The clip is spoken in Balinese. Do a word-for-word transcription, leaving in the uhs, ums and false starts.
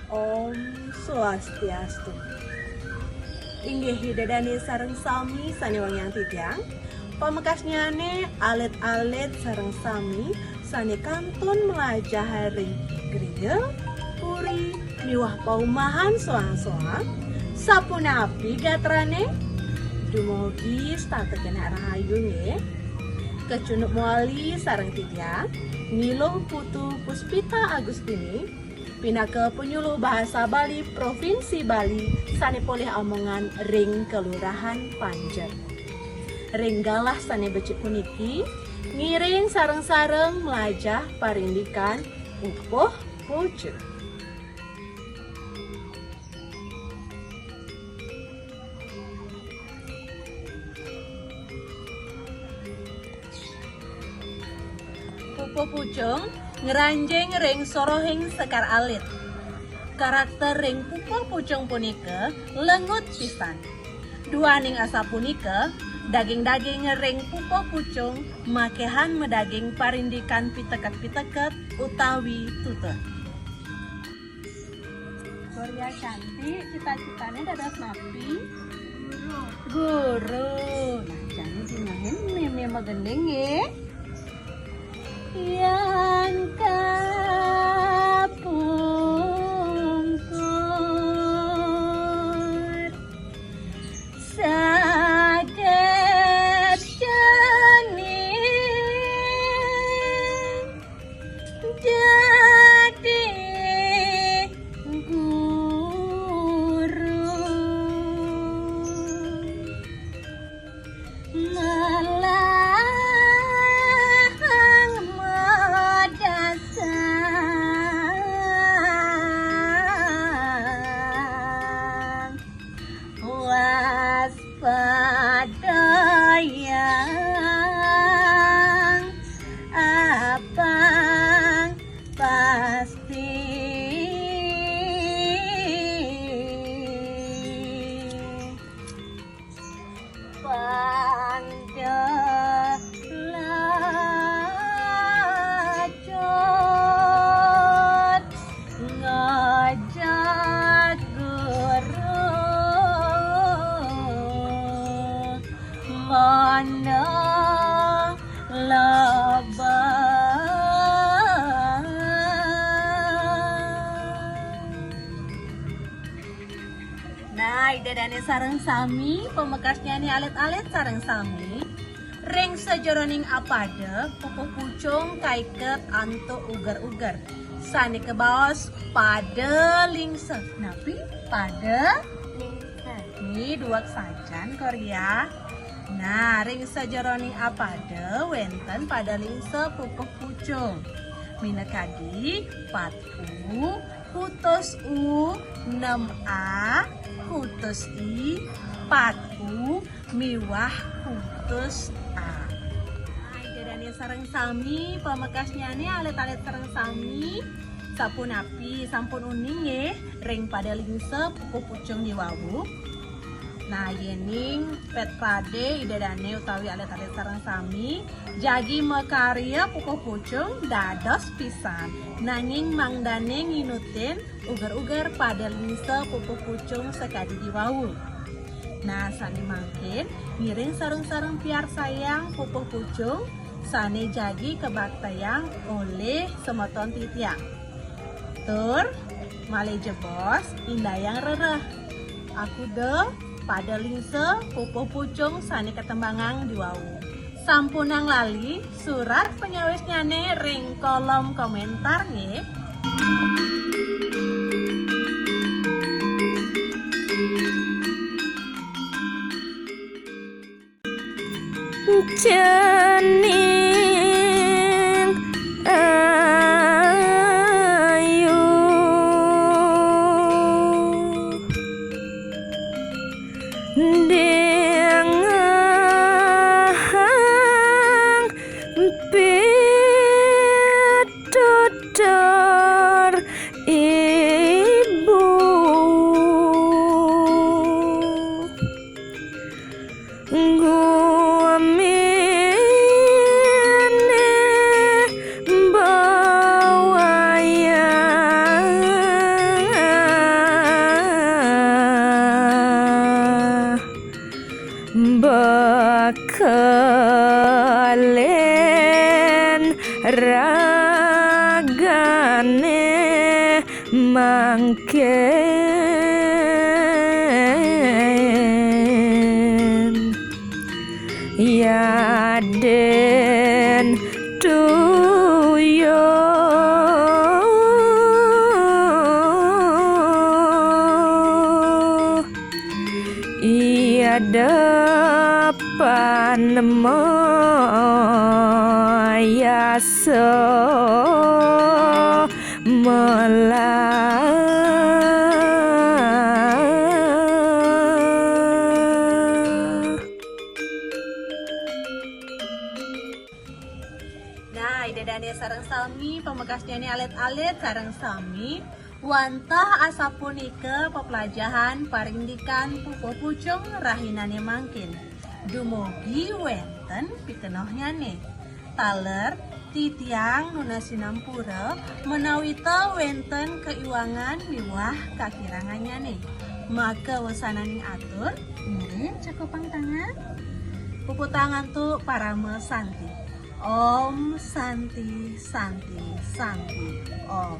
Om Swastiastu. Inggih, Ida Dane sareng sami sane wangiang titiang. Pamekasnyane alit-alit sareng sami sane kantun mlajah ring griya, puri, miwah paumahan soang-soang. Sapunapi gatrane? Dumugi setata kenak rahayu nggih. Kecunduk mawali sareng titiang, Ni Luh Putu Puspita Agustini, pinaka penyuluh bahasa Bali Provinsi Bali sane polih amongan ring Kelurahan Panjer. Ring galah sane becik puniki, ngiring sareng-sareng mlajah parindikan pupuh pucung. Pupuh pucung ngranjing ring sorohing sekar alit. Karakter ring pupuh pucung punika lengut pisan. Duaning asapunika, daging-daging ring pupuh pucung makehan madaging parindikan piteket-piteket utawi tutur. Gloria cantik, cita-citane dados napi? Guru. Guru. Nah, jani jingahin meme magending nggih. Yan kapungkur saged jani dadi guru. Melahang madasang waspadayang apang pasti. Pandelajot ngajak guru mana labang. Nah, Ida Dane sareng sami, pamekasnyane alit-alit sareng sami. Ring sajeroning apada, pupuh pucung kaiket antuk uger-uger. Sane kabaos pada lingsa. Napi? Pada? Lingsa. Ni duweg sajan, Korea. Nah, ring sajeroning apada wenten pada lingsa pupuh pucung. Minakadi pat u, kutus u, nem a, kutus i, pat u, miwah kutus a. Nah, Ida Dane sareng sami, pamekasnyane alit-alit sareng sami. Sapunapi, sampun uning nggih ring pada lingsa pupuh pucung diwawu? Nah, yening pet pade Ida Dane utawi alit-alit sareng sami jagi makarya pupuh pucung, dados pisan, nanging mangdane nginutin uger-uger pada lingsa pupuh pucung sakadi diwawu. Nah, sane mangkin ngiring sareng-sareng piarsayang pupuh pucung sane jagi kabaktayang olih semeton titiang. Tur malih jebos indayang rereh. Akuda pada lingsa pupuh pucung sane katembangang diwawu. Sampunang lali surat panyawisnyane ring kolom komentar nggih. Cening ayu dengahang pitutur Mangkin yaden tuyuh yadepan mayasa melah. Nah, Ida Dane sareng sami, pamekasnyane alit-alit sareng sami, wantah asapunika pepelajahan parindikan pupuh pucung rahinane mangkin. Dumugi wenten pikenohnyane. Taler, titiang nunas sinampura menawi ta wenten kaiwangan miwah kakirangannyane. Maka wesananing atur, ngiring cekupang tangan. Puputang antuk parama santi. Om Santi, Santi, Santi, Om.